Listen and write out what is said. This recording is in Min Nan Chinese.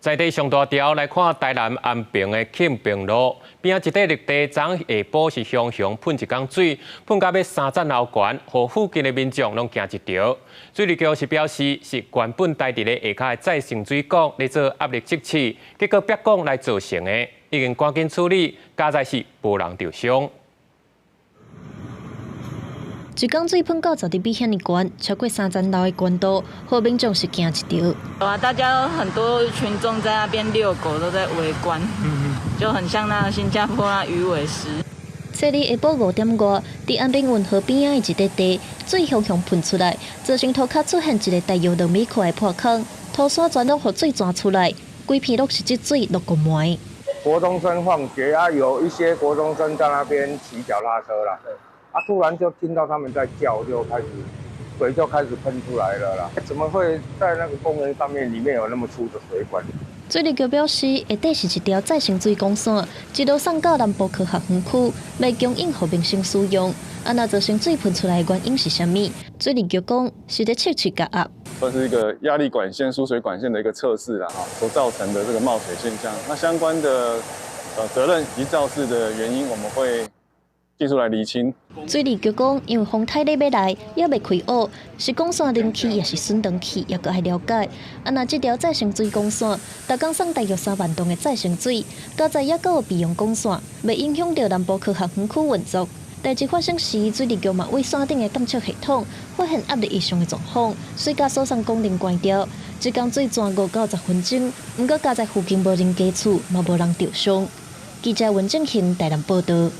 在地上大條來看，台南安平的慶平路邊仔一塊綠地，昨下晡是雄雄噴一工水，噴到欲三層樓懸，予附近的民眾攏驚一趒。水利局是表示，是原本待佇咧下跤的再生水管咧做壓力測試，結果煏管來造成的，已經趕緊處理，佳哉是無人著傷。一工水噴到10厘米遐爾懸，超過三層樓的懸度，予民眾是驚一趒。啊，大家很多群眾在那邊遛狗，都在圍觀，就很像那個新加坡那魚尾獅。昨日下晡5點外，佇安平運河邊仔的一塊地，水雄雄噴出來，造成塗跤出現一个大約2米寬的破空，塗沙全攏予水湠出來，規片攏是積水落個糜。國中生放學啊，有一些國中生在那邊騎腳踏車啦。啊！突然就聽到他們在叫，就開始水就開始噴出來了啦。怎麼會在那個公園上面裡面有那麼粗的水管？水利局表示，下底是一條再生水管線，一路送到南部科學園區，欲供應予民生使用。啊，若造成水噴出來的原因是啥物？水利局講是咧測試加壓，算是一個壓力管線、輸水管線的一個測試啦，哈，所造成的這個冒水現象。那相關的責任以及肇事的原因，我們會技術來釐清。水利局講，因為風颱咧欲來，猶未開學，是管線冷去，抑是損斷去，猶閣愛了解。啊，若這條再生水管線，逐工送大約3萬噸的再生水，佳哉猶閣有備用管線，袂影響著南部科學園區運作。代誌發生時，水利局嘛對線頂的監測系統發現壓力異常的狀況，水甲輸送功能關掉，這工水湠5到10分鐘。毋過佳哉附近無人家厝，嘛無人著傷。記者文正興台南報導。